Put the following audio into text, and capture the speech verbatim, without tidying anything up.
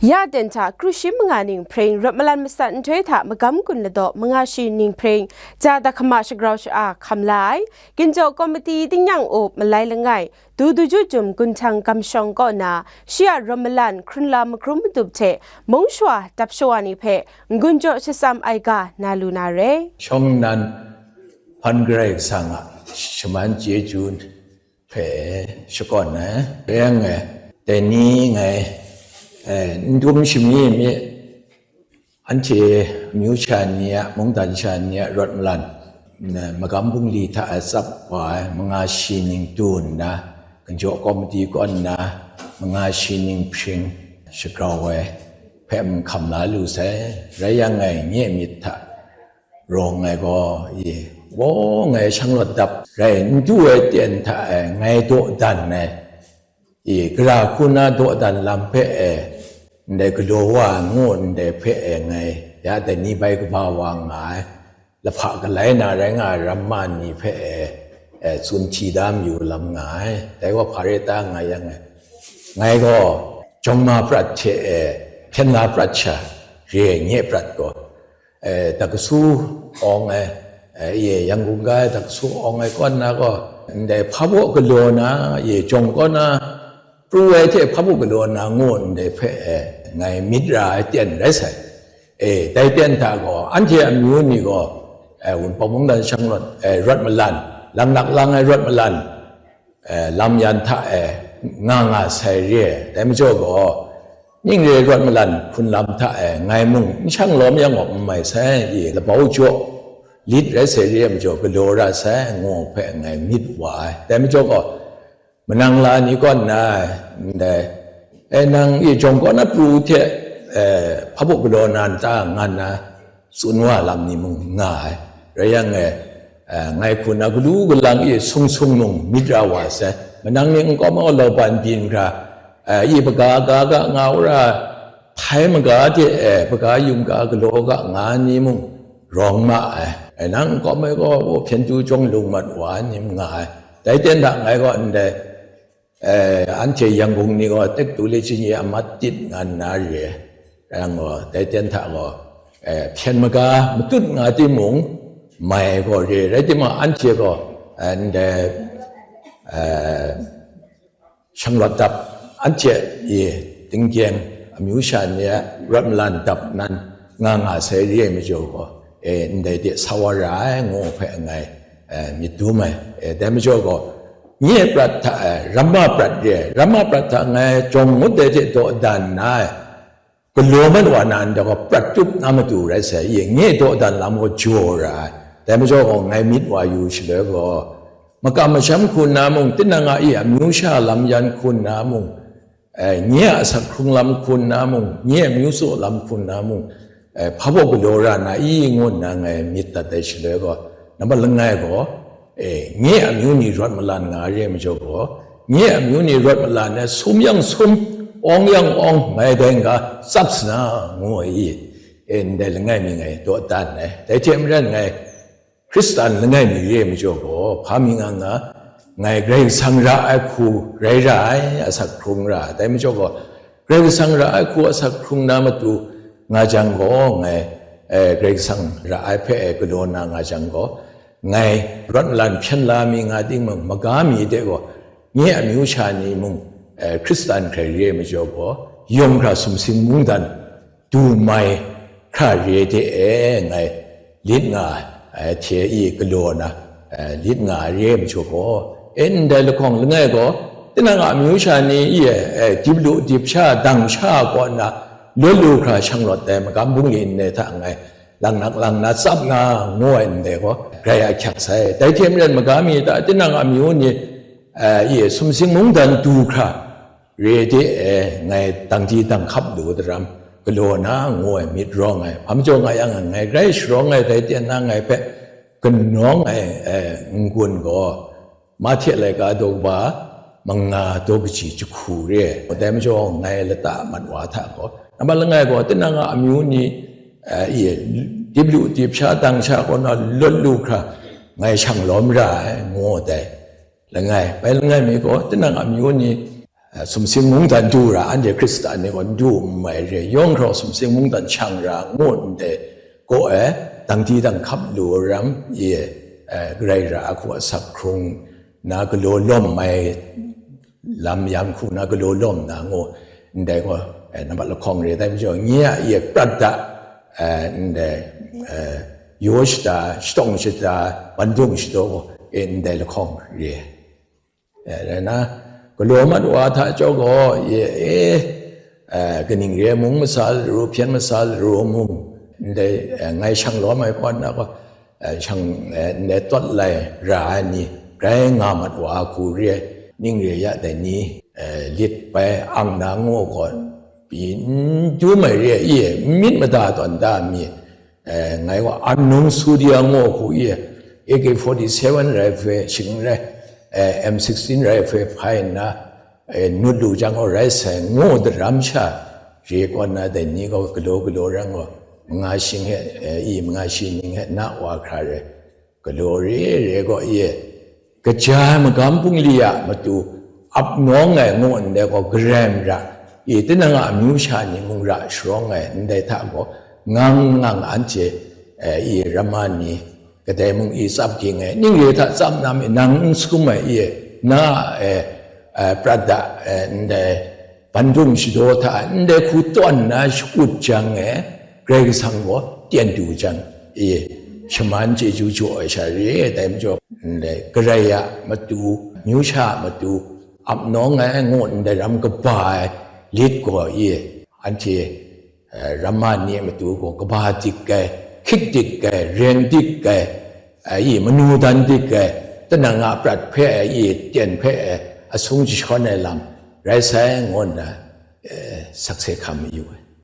Ya ten hta kru shi manga ning hpring rawt malan masat nhtoi hta magam gun ladaw manga shi ning hpring ja da hkama shagrau sha-a hkam la ai, ginjaw komiti tingnyang u malai langai, du du ju jum gunhtang gamshawng kaw na, shi a rawt malan hkrun la makrum madup hte mung shawa dap shawa ni hpe n-gun jaw shatsam ai ga na lu na re. Shawng nnan hpan Karai Kasang a shaman chyeju hpe shakawn ai. Rai yang e, dai ni ngai, eh, n dum shami mi, anhte amyu sha ni a, mungdan sha ni a rawt malan, n-, magam bungli hta e tsap wa ai manga shi ning du nna, ginjaw komiti kaw nna, manga shi ning hpring shagrau ai hpe n hkam la lu sai. Rai yang e, nye myit hta rawng ai gaw, i, wawng ai shanglawt dap rai n du ai ten hta e ngai dawdan ai, i, gara hku na dawdan lam hpe e, ndai galaw wa ai ngu ndai hpe e ngai ya dai ni bai kaba wa nga ai, lahpa galai na rai nga ai ramma ni hpe e, e, tsun hti da mayu lam nga ai. Dai gaw hpa re ta nga yang e, ngai gaw jawng ma prat hte e hpyen la prat sha re ai nye prat gaw, eh, dakasu awng ai, eh, ye Yangon ga ai dakasu awng ai kaw nna gaw, ndai hpa baw galaw na, ye jawng kaw na, pru ai hte hpa baw galaw na ngu ndai hpe, eh, ngai myit ra ai ten rai sai. Eh, dai ten hta gaw, anhte amyu ni gaw, eh, Wunpawng mungdan shanglawt, eh, rawt malan, langnak lang ai rawt malan, eh, lam yan hta e nga nga sai re ai. Dai majaw gaw, ning re rawt malan hkrun lam hta e ngai mung n shang lawm yang gaw n mai sai, i, labau jaw lit rai sai re ai majaw galaw ra sai, ngu hpe ngai myit wa ai. Dai majaw gaw, manang la ni kaw nna, ndai, e, nang i jawng kaw na pru hte, e, hpa baw galaw na n ta, nga nna, tsun wa lam ni mung nga ai. Rai yang e, eh, ngai hku na galu galang e sung sung mung myit ra wa sai. Manang ni nkawm aw lauban byin hkra, eh, i hpaga ga ga nga u ra, hpai maga hte, eh, hpaga yum ga galaw ga nga ni mung rawng ma ai. Eh, nang nkawm ai gaw, hpyen tu chyawng lung mat wa ni mung nga ai. Dai ten hta ngai gaw ndai, eh, anhte Yangon ni gaw tektu le chingyi a mat tit nga nna re ai. Rai yang gaw, dai ten hta gaw, eh, hpyen maga matut nga timung, mai gaw re, rai timung, anhte gaw, eh, ndai, eh, shanglawt dap, anhte i tingkyeng amyu sha ni a rawt malan dap nan nga nga sai re ai majaw gaw, e, ndai de sa wa ra ai, ngu hpe ngai, e, myit dum ai. E, dai majaw gaw, nye prat hta, e, ramma prat re ai, ramma prat hta ngai jawng ngut ai hte dawdan nna ai, galaw mat wa na ndai gaw prat tup na matu rai sai, ye nye dawdan lam gaw jaw ra ai. Dai majaw gaw, ngai myit wa yu shaloi gaw, makam masham hku nna mung, tinang a i amyu sha lam yan hku nna mung, eh, nye a asak hkrung lam hku nna mung, nye a myu tsaw lam hku nna mung, eh, hpa baw galaw ra na i, ngu nna ngai myit dat ai shaloi gaw, nambat langai gaw, eh, nye a amyu ni rawt malan nga re ai majaw gaw, nye a amyu ni rawt malan ai sum yang sum, awng yang awng, ngai dai n-ga tsap sa na, ngu ai i, eh, ndai langai mi ngai dawdan ai. Dai hte maren ngai, Hkristan langai mi re ai majaw gaw, hpa mi nga nga, ngai Karai Kasang ra ai hku rai ra ai, asak hkrung ra ai. Dai majaw gaw, Karai Kasang ra ai hku asak hkrung na matu nga jang gaw, ngai, eh, Karai Kasang ra ai hpe, eh, galaw na nga jang gaw, ngai rawt malan hpyen la mi nga ting mung, maga mi de gaw, nye amyu sha ni mung, eh, Hkristan hkrai re ai majaw gaw, yawng hkra sumsing mungdan du mai hkra re de e, ngai lit nga ai hte i galaw na, eh, lit nga ai re ai majaw gaw, e ndai lahkawng langai gaw, tinang a amyu sha ni i, eh, dip lu dip sha dang sha kaw nna, lawt lu hkra shanglawt ai magam bungli ndai hta ngai, lang nak lang na tsap na, ngu ai ndai gaw, grai ahkyak sai. Dai hte maren, maga mi hta tinang amyu ni, eh, i sumsing mungdan du hkra, re de e, ngai dang di dang hkap lu daram, galaw na ngu ai myit rawng ai, hpa majaw nga yang, ngai grai sharawng ai, dai ten na ngai hpe kanawng ai, eh, n-gun gaw, Mahte laika daw kaba manga daw kaji jahku re ai. Dai majaw ngai lata mat wa hta gaw, nambat langai gaw, tinang a amyu ni, eh, i, dip lu dip sha dang sha kaw na lawt lu hkra, ngai shang lawm ra ai, ngu dai. Langai, bai langai mi gaw, tinang amyu ni, sumsing mungdan du ra, anhte Hkristan ni gaw du n mai re, yawng hkraw sumsing mungdan shang ra ngu ndai kaw e, dangdi danghkap lu ram e, Karai ra a hku asak hkrung na galaw lawm ai lam yan hku na galaw lawm na ngu ndai gaw, nambat lahkawng re ai majaw, nye a e prat da, ndai yaw shada, shatawng shada, bandung shadaw, ndai lahkawng re ai. Rai na, galaw mat wa hta jaw gaw, e, e, kaning re mung masa laru, hpyen masa laru mung, ndai, ngai shang lawm ai kaw na gaw, shang, ndai tawt lai ra ai ni, rai nga mat wa hku re ai, ning re ya dai ni, lit bai ang na ngu gaw, pyi n du mai re ai, e, n myit mada tawn da mi, ngai wa an nung su di a ngu hku e, A K forty-seven rifle shing rai, M sixteen rifle hpai nna, nut lu jang gaw rai sai ngu daram sha re kaw na dai ni gaw galaw galaw rai gaw, manga shing he, i manga shi ning he na wa hkra re, galaw re re gaw e, kaja magam bungli a matu ap nawng ai ngu ndai gaw, Karai ra, i tinang a amyu sha ni mung ra sharawng ai ndai hta gaw, ngang ngang anhte, i ramma ni, kadai mung i tsap ging ai, ning re hta tsap na mi, nang n sum ai, i na, e, prat da, ndai bandung shadaw hta ndai hku tawn na shakut jang e, Karai Kasang gaw tyen du jang e, shaman chyeju jaw ai sha re ai, dai majaw, ndai Karai a matu, amyu sha a matu, ap nawng ai ngu ndai ram kaba ai lit gaw e, anhte, ramma ni a matu gaw kaba dik ai, hkyit dik ai, ren dik ai, i manu dan dik ai, tinang a prat hpe, i tyen hpe, asung jashawn ai lam rai sai ngu nna, sakse hkam mayu ai.